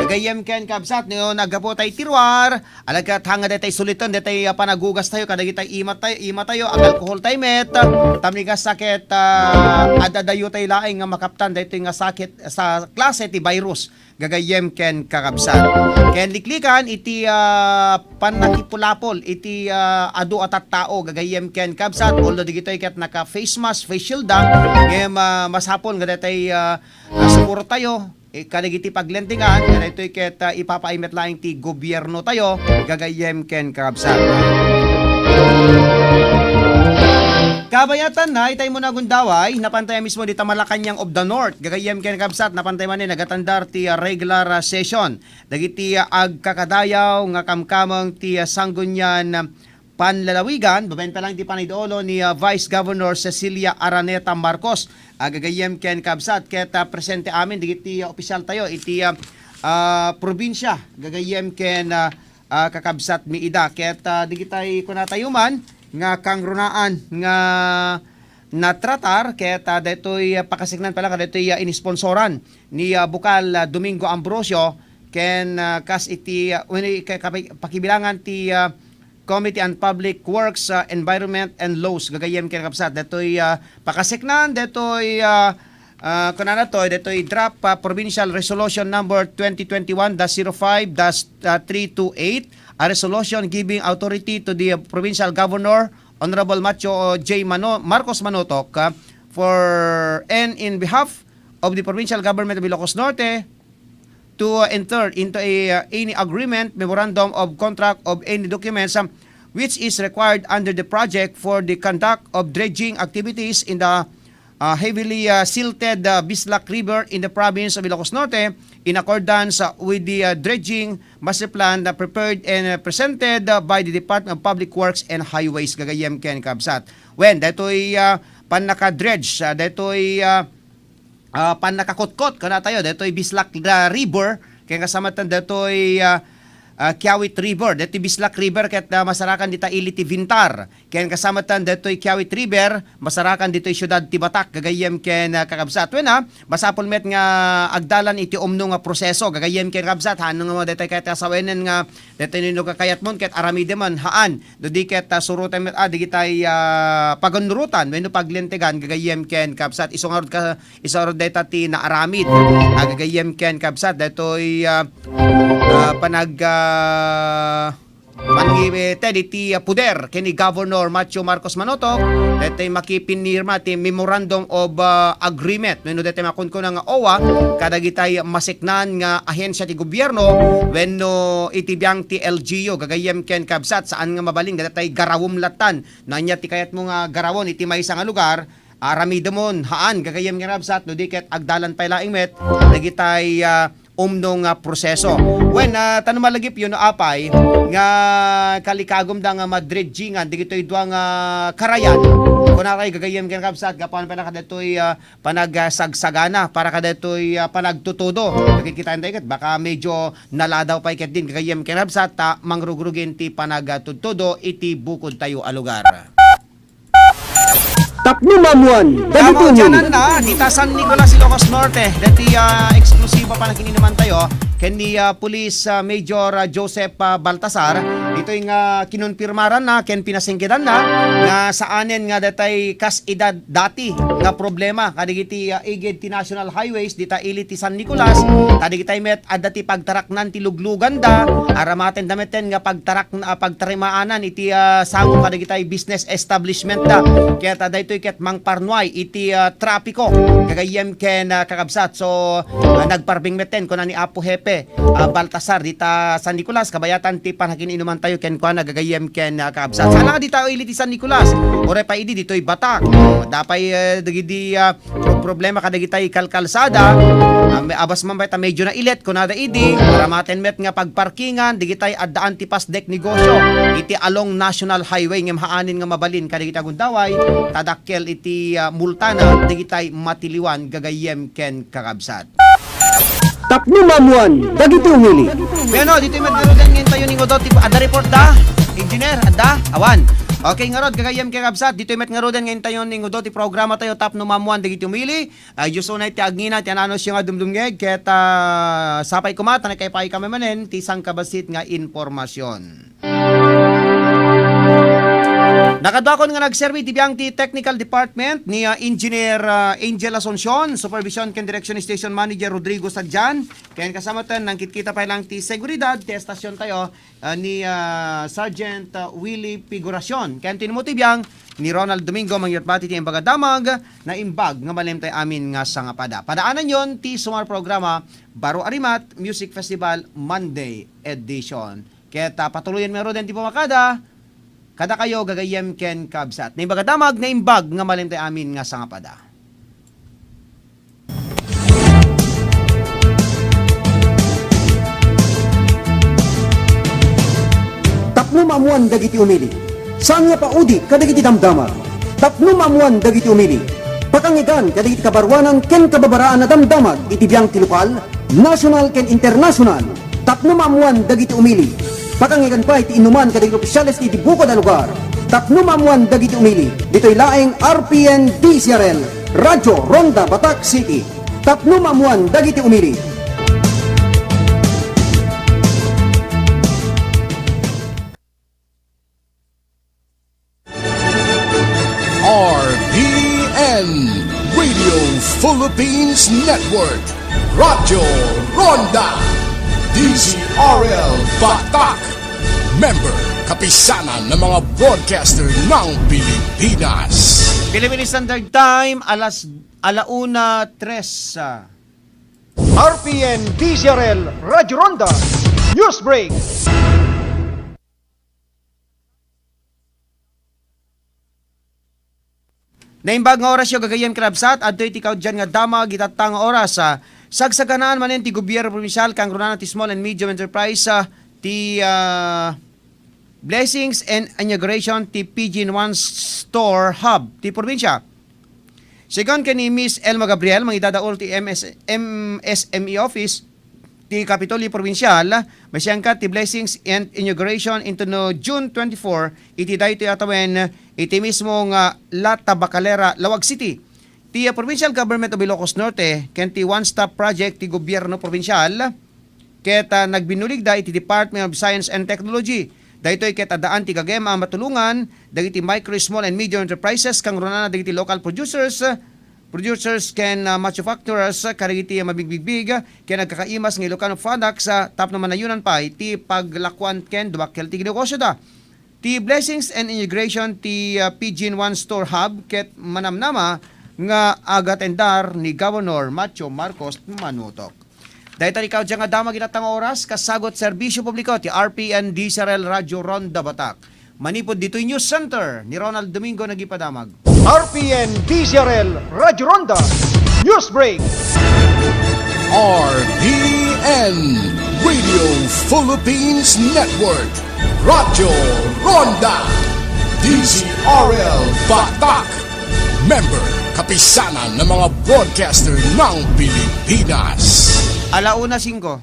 Gagayyem ken kabsat, no naggapu tay ti ruar, alagkat hanga daytay suliten, daytay, ah, panagugas tayo, kadagitay ima tayo, ima tayo, ag-alkohol tayo met, tapno nga sakit, ah, ad-adayo tayo laeng nga makaptan daytoy nga sakit sa klase ti virus. Gagayyem ken kakabsat. Ken liklikan iti, ah, pannakipulapol iti, ah, adu a tattao, gagayyem ken kabsat, although digitoy ket naka face mask, face shield da, ngem, ah, masapul nga daytay, ah, ah, suportayo, eh, kadagiti paglentengan, nga daytoy ket, ah, ipapaay met laeng ti gobierno tayo, gagayyem ken kakabsat. Kabayatan na, itay mo na gundaway, napantay mismo dita Malacañang of the North. Gagayyem ken kabsat, napantay manen nagatandar ti, ah, regular, ah, session. Dagiti, ah, agkakadayaw nga kamkameng ti, ah, Sanggunian, ah, Panlalawigan, babaen pa lang ti panagdolo ni, ah, Vice Governor Cecilia Araneta Marcos. Ah, gagayyem ken kabsat, ket, ah, presente amin dagiti, ah, opisyal tayo iti, ah, ah, probinsya. Gagayyem ken, ah, ah, kakabsat mi ida. Ket, ah, digitay kunatayo man nga kangrunaan nga natratar ket, ah, daytoy, ah, pakasiknan pala kadaytoy, ah, inisponsoran ni, ah, Bukal, ah, Domingo Ambrosio ken, ah, kas iti, ah, wenno ika-, kapi-, pakibilangan ti, ah, Committee on Public Works, ah, Environment and Laws. Gagayyem ken kabsat. Daytoy, ah, pakasiknan, daytoy, ah, Ah, kunana to, ditoy draft, ah, Provincial Resolution Number twenty twenty-one dash zero five dash three two eight, a resolution giving authority to the Provincial Governor, Honorable Macho J. Mano-, Marcos Manotok, ah, for and in behalf of the Provincial Government of Ilocos Norte, to enter into a, uh, any agreement, memorandum of contract, of any documents, um, which is required under the project for the conduct of dredging activities in the, uh, heavily, uh, silted, uh, Bislak River in the province of Ilocos Norte in accordance, uh, with the, uh, dredging master plan, uh, prepared and, uh, presented, uh, by the Department of Public Works and Highways. Gagayyem ken kabsat. Wen, daytoy, uh, pannaka-dredge, uh, daytoy, uh, ah, pannakakutkot, kunatayo, daytoy Bislak, ah, River, ken kasamaten daytoy, ah, ah, Kiawit River. Daytoy Bislak River ket, ah, masarakan dita ili ti Vintar. Ken kasamaten daytoy Kiawit River, masarakan ditoy siudad ti Batak, gagayyem ken, ah, kakabsat. Wen, ah, masapul met nga agdalan iti umno nga proseso, gagayyem ken kakabsat. Haanno nga daytoy ket kasawenen nga daytoy no kakayatmon ket aramidemon, haan. No di ket, ah, suroten met, ah, digitay, ah, pagunrutan wenno paglentegan, gagayyem ken kabsat. Isu ngarud ka, isu ngarud dayta ti naaramid. Ah, gagayyem ken kabsat, daytoy, ah, ah, panag, ah, panangited iti, ah, puder ken ni Governor Macho Marcos Manotok, daytoy makipinirma ti Memorandum of, ah, Agreement wenno daytoy makunkuna nga O W A, kadagitay maseknan nga ahensya ti gobierno wenno iti biang ti L G U. Gagayyem ken kabsat, saan nga mabalin nga daytoy garawem lattan. No ania ti kayatmo nga garawon iti maysa nga lugar, aramidemon, haan, gagayyem nga kabsat, no di ket agdalan pay laeng met dagitay, ah, umno nga proseso. Wen, ah, ta no malagipyo no apay nga kalikagumda nga madredgingan dagitoy dua nga karayan, kunakay gagayyem ken kabsat, gapuan pay la kadaytoy, ah, panagsagsagana para kadaytoy, ah, panagtutudo. Nakikita tayo ket baka medyo naladaw pay ket din gagayyem ken kabsat ta mangrugrugin ti panagtudtudo iti bukod tayo a lugar. Tapno maammuan dagiti umili. Kamaudiananna, dita San Nicolas, Ilocos Norte, deti, ah, eksklusiba panakiinuman tayo ken ni, ah, Police, ah, Major, ah, Joseph, ah, Baltasar, ditoy nga kinonpirmaranna ken pinasingkedanna nga saanen nga datay kas ida dati nga problema kadagiti, ah, igid ti National Highways dita ili ti San Nicolas, kadagitay met adda ti pagtaraknan ti lugluganda, aramatenda metten nga pagtarak-, ah, pagtarimaanan iti, ah, sango kadagitay business establishment da. Ket, ah, daytoy ket mangparnuay iti, ah, trapiko. Gagayyem ken, ah, kakabsat. So, ah, nagparbing metten kuna ni Apo Hepe, ah, Baltasar dita San Nicolas, kabayatan ti panakiinuman tayo ken kuana gagayyem ken, ah, kakabsat. Sana nga dita ili ti San Nicolas, uray pay idi ditoy Batak. Dapay, eh, dagidi, ah, pro-, problema kadagitay kalkalsada, ah, me-, abas man pay ta medyo nailet, kunada idi, aramaten met nga pagparkingan, digitay addaan ti pasdek negosyo, iti along National Highway, ngem haanen nga mabalin kadagiti agundaway, ta dakkel iti, ah, multana, digitay matiliwan, gagayyem ken kakabsat. Tapno maammuan dagiti umili. Bueno, ditoy met ngaruden nga intayon ingudo ti, adda report da? Engineer, adda? Awan. Okay, ngarud, gagayyem ken kabsat, ditoy met ngaruden nga intayon ingudo ti programa tayo, Tapno Maammuan dagiti umili. Ay, Diyos unay ti agngina, ti ananusyo nga dumdumngeg, ket, ah, sapay koma, ta nagkaipaay kami manen, ti sangkabassit nga impormasyon. Nakaduakon nga nagserbi ti biang ti Technical Department ni, ah, Engineer, ah, Angel Asuncion, Supervision ken Direction Station Manager Rodrigo Sadian, ken kasamaten nangkitkita pay lang ti seguridad ti estasyon tayo, ah, ni, ah, Sergeant, ah, Willie Figuracion. Ken tinmo ti biang ni Ronald Domingo, mangyatbati ti imbag a damag, naimbag nga malemtay amin nga sangapada. Padaananyon ti sumar programa, Baro a Rimat Music Festival Monday Edition. Ket, ah, patuloyen met ngaruden ti pamakada, kadakayo, gagayyem ken kabsat. Naimbag a damag, naimbag nga malimtay amin nga sangapada. Tapno maammoan dagiti umili, saan nga paudi kadagiti damdamag. Tapno maammoan dagiti umili, pakangegan kadagiti kabaruanan ken kababaraan a damdamag iti biang ti lokal, nasional ken internasional. Tapno maammoan dagiti umili, pakangegan pay ti inuman kadagiti opisyales ti bukod a lugar. Tapno maammoan dagiti umili, ditoy laeng R P N D C R L, Radyo Ronda, Batac City. Tapno maammoan dagiti umili. R P N, Radio Philippines Network, Radyo Ronda, D Z R L Batac, member, kapisanan ng mga broadcaster ng Pilipinas. Philippine Standard Time, alas, ala una tres, ah. R P N D Z R L Radyo Ronda, News Break. Naimbag nga orasyo, gagayyem ken kabsat, adtoy ti kauddian nga damag itatta nga oras, ah, sagsaganaan manen ti gobyerno probinsial, kangrunana ti Small and Medium Enterprise, ah, ti, ah, Blessings and Inauguration ti Pigeon One Store Hub ti probinsia. Segun ken ni Miss Elma Gabriel, mangidadaul ti M S, M S M E Office, ti Kapitolyo Probinsial, masiangkat ti Blessings and Inauguration intono June twenty-four iti daytoy a tawen iti mismo nga La Tabacalera, Laoag City. Ti, ah, Provincial Government of Ilocos Norte ken ti One Stop Project ti Gobyerno Probinsial ket, ah, nagbinnuligda iti Department of Science and Technology. Daytoy ket addaan ti gagem a matulongan dagiti micro, small, and medium enterprises, kangrunana dagiti local producers, producers ken, ah, manufacturers, ah, kadagiti mabigbigbig ken agkakaimas nga Ilocano products, ah, tapno manayonan pay ti paglakuan ken dumakkel ti negosyoda. Ti Blessings and Inauguration ti, ah, Pigeon One Store Hub ket manamnama nga agatendar ni Governor Matthew Marcos Manutok. Dayta ti kauddian nga damag itatta nga oras, kasagut serbisyo publiko ti R P N D Z R L Radyo Ronda Batac. Manipud ditoy News Center ni Ronald Domingo nagipadamag. R P N D Z R L Radyo Ronda News Break. R P N Radio Philippines Network, Radyo Ronda, D Z R L Batac. Member, kapisanan ng mga broadcaster ng Pilipinas. Ala una singko.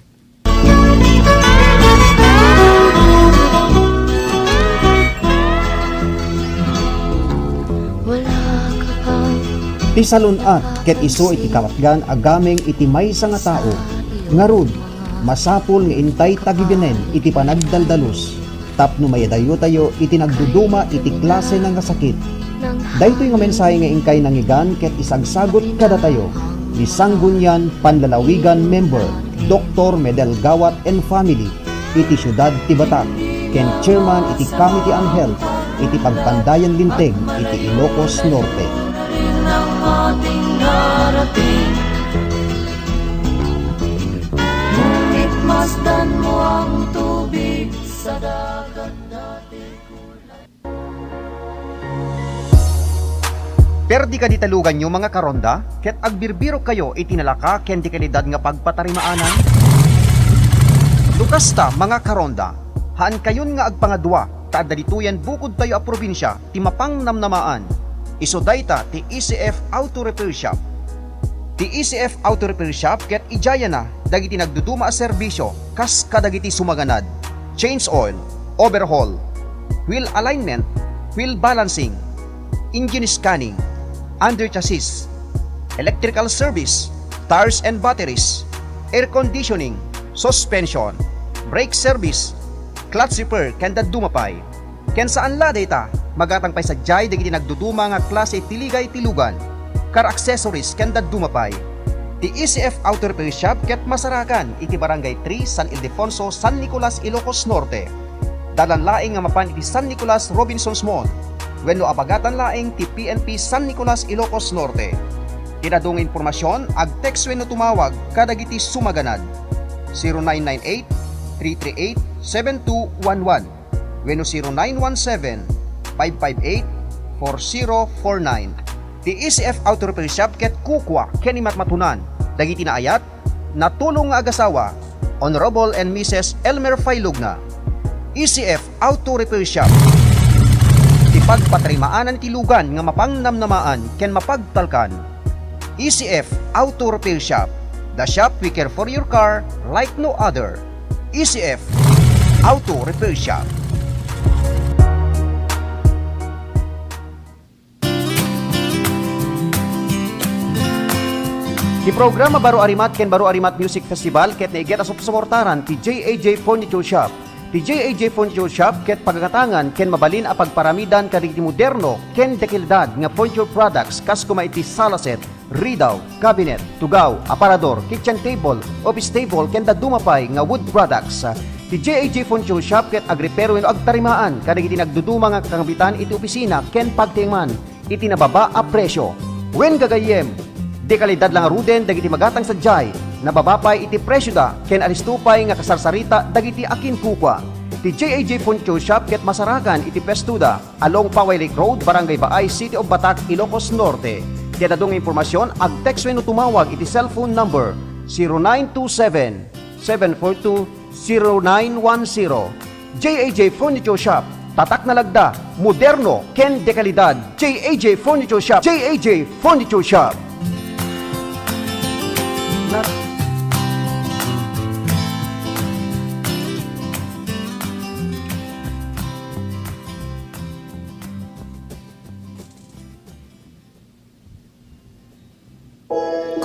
Ti salun-at ket isu iti kabatgan a gameng iti maysa nga tao. Ngarud, masapul nga intay tagibianen iti panagdaldalus tapno maidayutayo iti nagduduma iti klasena nga sakit. Daytoy nga mensahe nga inkay nangngegan ket isagsagut kadatayo ni Sangguniang Panlalawigan member, Doktor Medel Gawat and family, iti siudad ti Batac, ken Chairman iti Committee on Health iti Pagpandayan Linteg iti Ilocos Norte. Ngunit masdan mo ang tubig sa dagat dati. Perdi kadi ti luganyo, mga karonda, ket agbirbirok kayo iti nalaka ken di kalidad nga pagpatarimaanan? No kasta, mga karonda, haankayon nga agpangadua, ta adda ditoyen bukodtayo a probinsia ti mapangnamnamaan. Isu dayta ti E C F Auto Repair Shop. Ti E C F Auto Repair Shop ket idiayana dagiti nagduduma a serbisio kas kadagiti sumaganad, change oil, overhaul, wheel alignment, wheel balancing, engine scanning, under chassis, electrical service, tires and batteries, air conditioning, suspension, brake service, clutch repair, ken dadduma pay. Ken saan la dayta, magatang pay sadiay dagiti nagduduma nga klase ti ligay ti lugan, car accessories, ken dadduma pay. Ti E C F Auto Repair Shop ket masarakan iti Barangay three, San Ildefonso, San Nicolas, Ilocos Norte. Dalan laeng nga mapan iti San Nicolas Robinsons Mall wenno abagatan laeng ti P N P San Nicolas, Ilocos Norte. Ken adu nga impormasion, ag-text wenno tumawag kadagiti sumaganad, zero nine nine eight, three three eight, seven two one one wenno zero nine one seven, five five eight, four zero four nine. Ti E C F Auto Repair Shop ket kukua ken imatmatunan dagiti naayat, natulong nga agasawa, Honorable and Missus Elmer Failugna. E C F Auto Repair Shop. Ti pagpatarimaanan ti lugan nga mapangnamnamaan ken mapagtalkan. E C F Auto Repair Shop, the shop we care for your car like no other. E C F Auto Repair Shop. Ti programa Baro a Rimat ken Baro a Rimat Music Festival ket naiget a supsuportaran ti J A J Furniture Shop. Ti J A J Furniture Shop ket pagangatangan ken mabalin a pagparamidan kadagiti moderno ken dekalidad nga furniture products kas koma iti sala set, ridaw, cabinet, tugaw, aparador, kitchen table, office table, ken dadduma pay nga wood products. Ti J A J Furniture Shop ket agrepero wenno agtarimaan kadagiti nagduduma nga kakambitan iti opisina ken pagtiengan iti nababa a presyo. Wen gagayyem, dekalidad la ngaruden dagiti magatang sadiay, nababa pay iti presioda ken alisto pay nga kasarsarita dagiti akinkukua. Ti J A J Furniture Shop ket masarakan iti pwestoda. Along Paway Lake Road, Barangay Baay, City of Batac, Ilocos Norte. Ket adu nga impormasyon, ag-text wenno tumawag iti cellphone number zero nine two seven, seven four two, zero nine one zero. J A J Furniture Shop, tatak nalagda, moderno, ken dekalidad. J A J Furniture Shop, J A J Furniture Shop.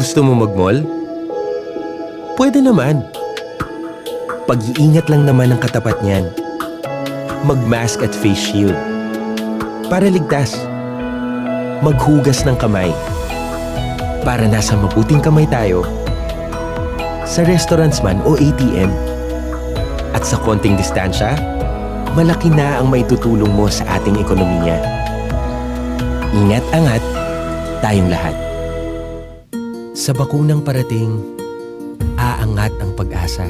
Gusto mo mag-mall? Pwede naman. Pag-iingat lang naman ang katapat niyan. Mag-mask at face shield. Para ligtas. Maghugas ng kamay. Para nasa mabuting kamay tayo. Sa restaurants man o A T M. At sa konting distansya, malaki na ang maitutulong mo sa ating ekonomiya. Ingat angat, tayong lahat. Sa bakunang parating, aangat ang pag-asa.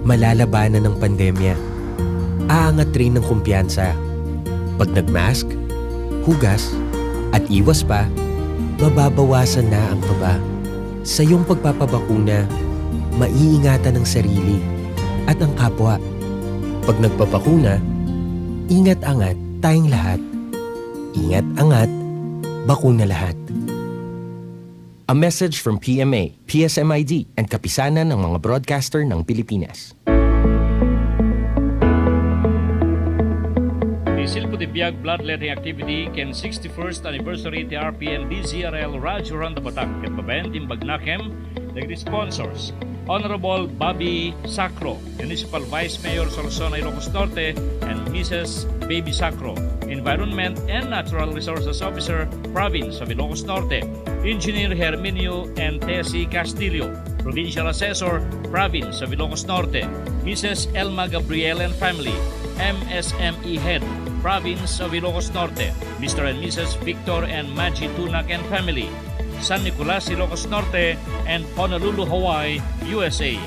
Malalabanan ang pandemya. Aangat rin ang kumpiyansa. Pag nag-mask, hugas, at iwas pa, mababawasan na ang kaba. Sa iyong pagpapabakuna, maiingatan ang sarili at ang kapwa. Pag nagpabakuna, ingat angat tayong lahat. Ingat angat, bakuna lahat. A message from P M A, P S M I D, and Kapisanan ng mga Broadcaster ng Pilipinas. Ti Silpo ti Biag bloodletting activity ken sixty-first anniversary ti R P N D Z R L Radyo Ronda Batak ket babaen ti imbagnakem dagiti sponsors, Honorable Bobby Sacro, Municipal Vice Mayor, Sorsogon, Ilocos Norte, and Missus Baby Sacro, Environment and Natural Resources Officer, Province of Ilocos Norte, Engineer Herminio and Tessie Castillo, Provincial Assessor, Province of Ilocos Norte, Missus Elma Gabriel and family, M S M E Head, Province of Ilocos Norte, Mister and Missus Victor and Maggie Tunak and family, San Nicolas, Ilocos Norte, and Honolulu, Hawaii, U S A.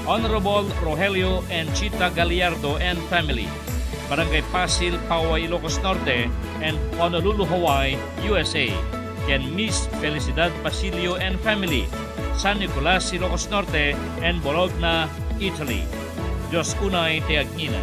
Honorable Rogelio and Chita Gallardo and family, Barangay Pasil, Paway, Ilocos Norte, and Honolulu, Hawaii, U S A, ken Miss Felicidad Basilio and family, San Nicolas, Ilocos Norte, and Bologna, Italy. Dios unay ti agngina.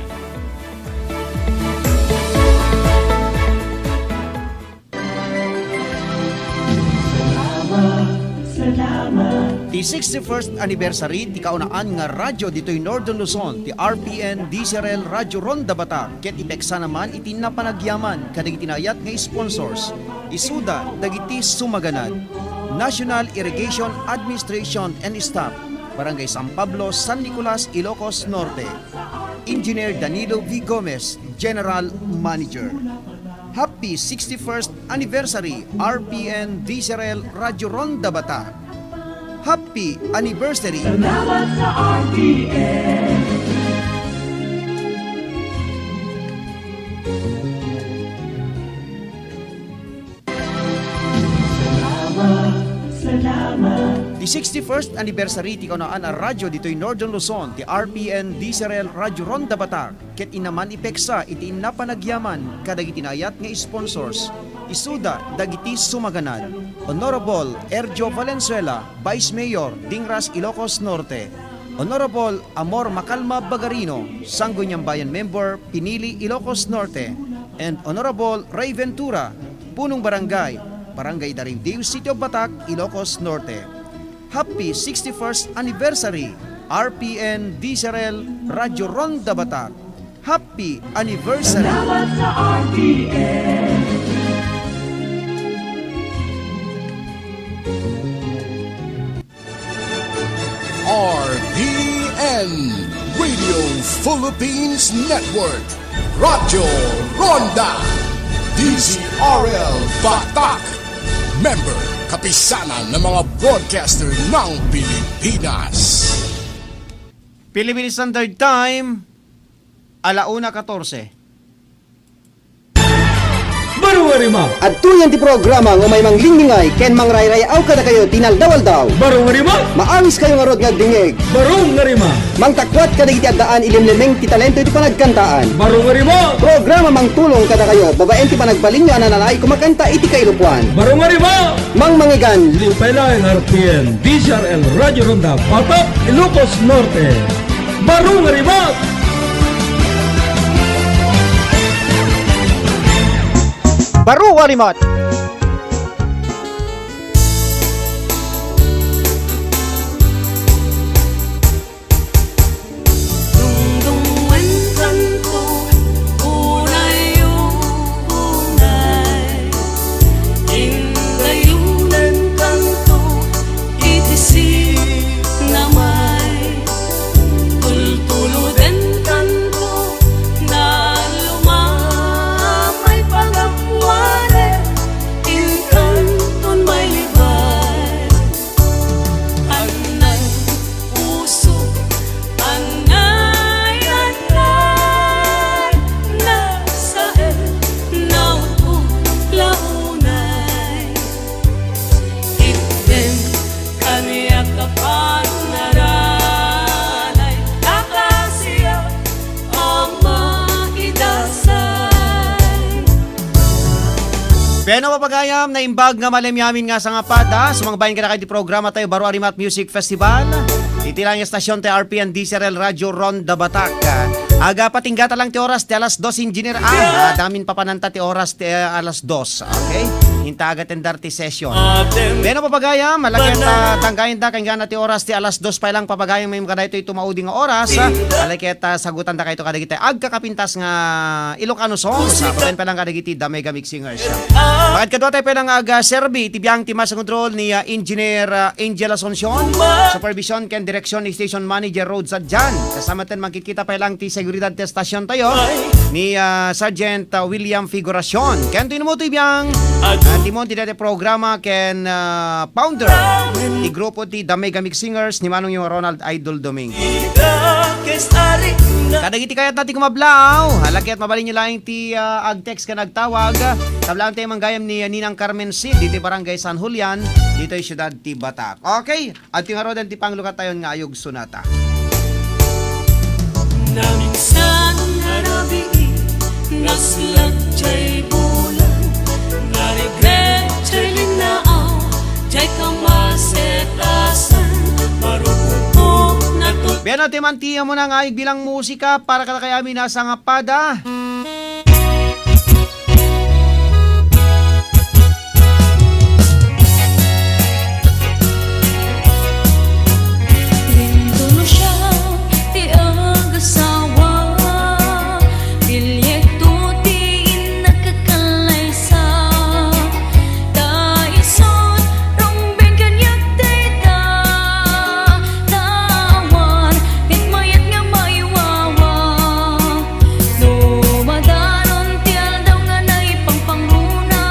Ti sixty-first anniversary ti kaunaan nga radyo ditoy Northern Luzon, ti R P N D Z R L Radyo Ronda Batak, ket ipeksana man iti napanagyaman kadagiti naayat nga sponsors. Isuda dagiti sumaganad: National Irrigation Administration and Staff, Barangay San Pablo, San Nicolas, Ilocos Norte. Engineer Danilo V Gomez, General Manager. Happy sixty-first anniversary, R P N D Z R L Radyo Ronda Batak. Happy anniversary! Salamat sa R P N. Salamat, salamat. Sixty-first anniversary ti kaunaan a radyo ditoy Northern Luzon, ti R P N D Z R L Radyo Ronda Batak, ket inna man ipeksa iti inna panagyaman kadagiti naayat nga sponsors. Isuda dagiti sumaganad: Honorable Ergio Valenzuela, Vice Mayor, Dingras, Ilocos Norte; Honorable Amor Macalma Bagarino, Sangguniang Bayan Member, Pinili, Ilocos Norte; and Honorable Ray Ventura, Punong Barangay, Barangay Darindiw, City of Batak, Ilocos Norte. Happy sixty-first anniversary, R P N D Z R L Radyo Ronda Batak. Happy anniversary! Salamat sa R P N. R P N, Radio Philippines Network, Radyo Ronda, D Z R L Batak, member, Kapisanan ng mga Broadcaster ng Pilipinas. Philippine Standard Time, ala una katorse. Baro nga rima. Adtoyen ti programa nga umay manglinglingaw ken mangrayray-aw kadakayo ti inaldaw-aldaw. Baro nga rima. Maawis kayo ngarud nga agdingngeg. Baro nga rima. Mangtakuat kadagiti addaan ilimlemeng ti talento iti panagkantaan. Baro nga rima. Programa mangtulong kadakayo babaen ti panagbalinyo a nanalaay kumakanta iti kailokoan. Baro nga rima. Mangmangigan. Limpay laeng R P N, D Z R L Radyo Ronda, Batak, Ilocos Norte. Baro nga rima. Baro nga rima. Dungdungan kanto, unay, unay. Indayunan kanto, iti sipnamay. Tultuludan kanto, nalumamay pagapuanan, inkanton mailibay. Anay, puso, anay, anay, nasaen, naupot, launay. Itden, kaniak a pagnaranay, akasiak a maidasan. Bueno, papagayam, naimbag nga malemyamin nga sangapada. Sumangbayan kadakayo ti programa tayo, Baro a Rimat Music Festival. Iti lang estasion ti R P N D Z R L Radyo Ronda Batak. Aga, patinggata lang ti oras ti alas dos, Engineer. Ah, damin papananta ti oras ti, eh, alas dos. Okay? Inta agatendar ti session. Bueno, papagayam, alaket, ah, tanggayen da, kayatna ti oras ti alas dos pay lang, papagayam, may kadaytoy tumaudi nga oras. Ah, alaket, ah, sagutan da kayto kadagiti agkakapintas nga Ilocano songs. Ah, pagayam pay lang kadagiti The Mega Mix Singers. Pagkadua tayo pay lang aga serbi, iti biang ti master control ni, ah, Engineer, ah, Angel Asuncion. Supervision ken direksyon ni Station Manager Rod Sadjan. Kasama ten mangkikita pay lang ti seguridad ti estasion tayo ni, ah, Sergeant, ah, William Figuracion. Ken to inumuto ibiang, ah, timon ti dayta programa ken, ah, founder ti grupo ti The Mega Mix Singers ni Manong Ronald Idol Domingo. Kadagiti kayatna ti kumablaw, alaket mabalin nyo laeng ti, ah, ag-text ken agtawag. Tablaan tayo manggayam ni, ah, Ninang Carmen Cid, ditoy Barangay San Julian, ditoy siudad ti Batak. Okay? Adtoy ngaruden ti panglukatayon nga ayog sonata. Naminsan nga rabii, naslat jay bulan, naregret jay linnaaw, jay kamasetasan, marukupok natul- Bueno, ti man ti amo na nga ayog bilang musika para kadakayo amin a sangapada. Dinto no siak ti agasawa, pilieto ti innak a kallaysa. Ta isut' rumbeng kaniak dayta, ta awan met mayat nga maiwawa. No madanon ti aldaw nga naipanpangruna,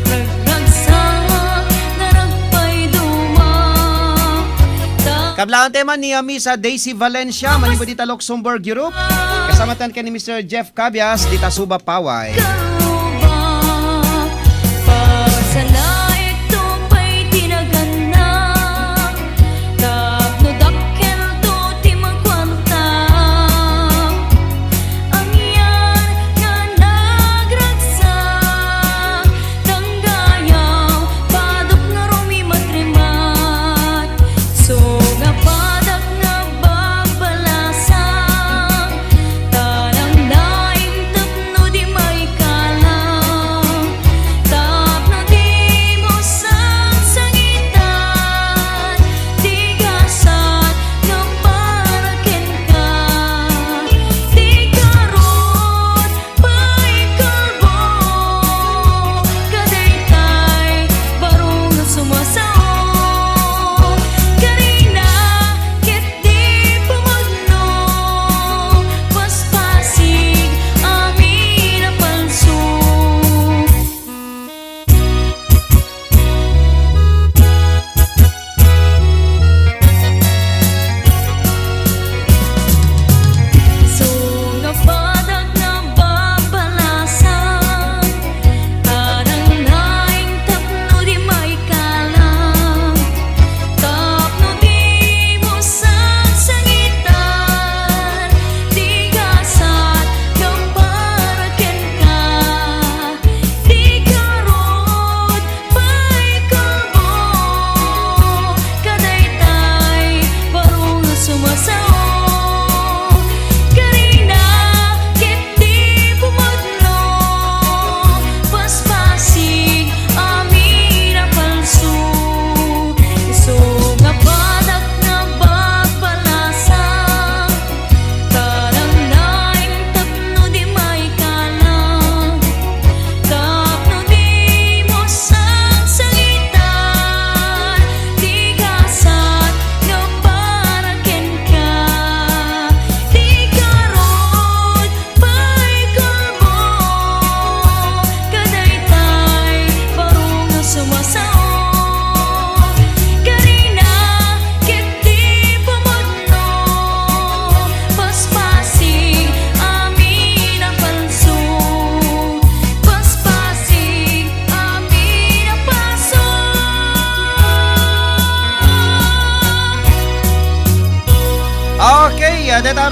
ragragsak nga ragpayduma. Ta- Kablaantayo man ni, ah, Miss, ah, Daisy Valencia, manipud ita Luxembourg, Europe. Kasama ten ken ni Mister Jeff Cabias, dita Suba, Paway. Karuba, pasalaitto pay ti naganna.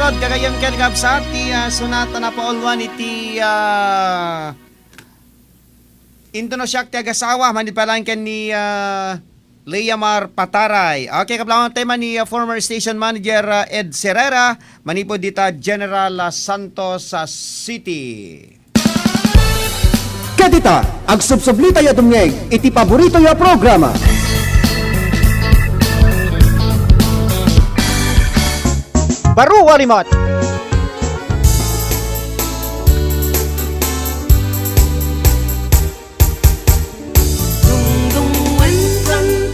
Gagayem ken kabsat ti, ah, sonata napauluan iti, ah, Intono Siak ti Agasawa, manipalaen ken ni, ah, Lea Mar Pataray. Okay, kablawan tema ni, ah, former station manager, ah, Ed Serrera, manipud dita General, ah, Santos, ah, City. Ket ita, agsubsublitayo a dumngeg iti paboritoyo a programa. Baro a rimat.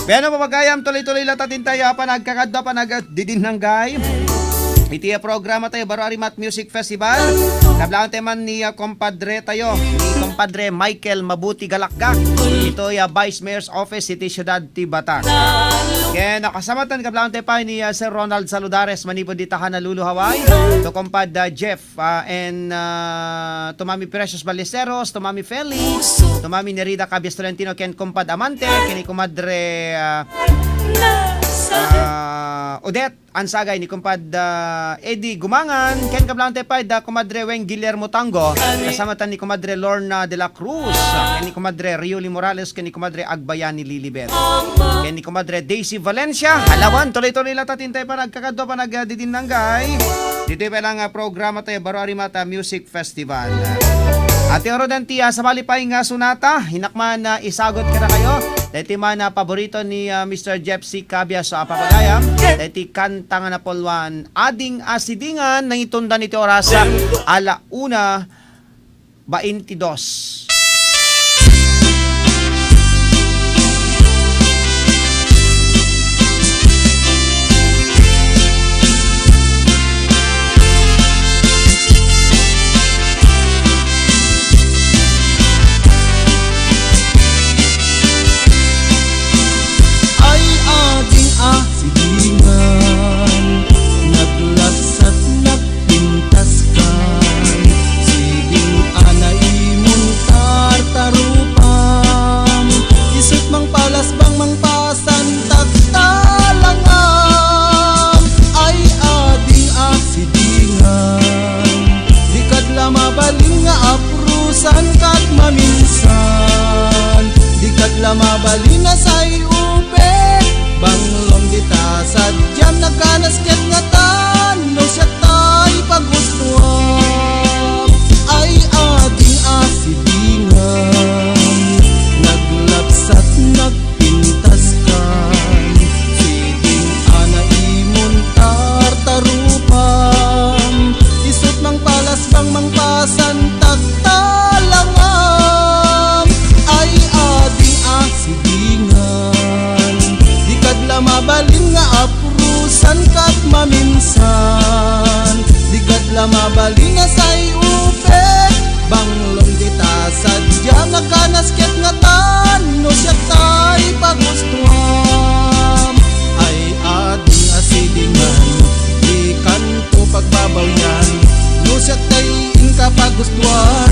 Bueno, pagayam, tuloy-tuloy la tatin tayo, ah, panagkakadwa, panagdidinnanggay. Iti, ah, programa tayo, Baro a Rimat Music Festival. Kablawan tayo man ni, ah, kompadre tayo, ni kompadre Michael Mabuti Galakga. Ito, ah, Vice Mayor's Office, iti Siudad ti Batak. Ken, ah, kasamatan, kablawan tayo pa ni, ah, Sir Ronald Saludares, manipud dita Honolulu, Hawaii. To kompad, ah, Jeff, ah, and, ah, to Mami Precious Ballesteros, to Mami Feli, to Mami Nerida Cabias Tolentino, ken kompad Amante, ken ni komadre, ah, ah, Odette Ansagay, ni kompad, ah, Eddie Gumangan, ken kablawan tayo pa, da komadre Weng Guillermo Tango, kasamatan ni komadre Lorna de la Cruz, ken ni komadre Rioli Morales, ken ni komadre Agbayani Lilibet, ken ni komadre Daisy Valencia. Alawan, tuloy-tuloy la tatin tayo panagkakadwa, panagdidinnanggay. Ditoy pa lang, ah, programa tayo, Baro a Rimat Music Festival. Iti aro dayta, ah, sabali pay nga sonata, hinak man, ah, isagut kadakayo. Dayta man, ah, paborito ni, ah, Mister Jeff C. Cabias, ah, papagayam. Dayta kanta nga napauluan, Ading a Sidingan, nangitondan iti oras, ah, ala una, baintidos. Ay, ading a sidingan, naglapsat, nagpintaskan, siding a naimon tartarupam, isut' mangpalasbang, mangpasan, tagtalangam. Ay, ading a sidingan, dikad la mabalin nga aprusan kat maminsan, dikad la mabalin a sayupen, banglom dita sadiam, nagkanas ket ngatan, no siak tay pagustuam. Ay, ading a sidingan, naglapsat, nagpintaskan, siding a naimon tartarupam, isut' mangpalasbang, mangpasan, tagtalangam. Ay, ading a sidingan, dikad la mabalin nga aprusan kat maminsan, dikad la mabalin a sayupen, banglom dita sadiam, nagkanas ket ngatan, no siak tay pagustuam. Ay, ading a sidingan, dikanto pagbabawian, no siak tay inka pagustuan.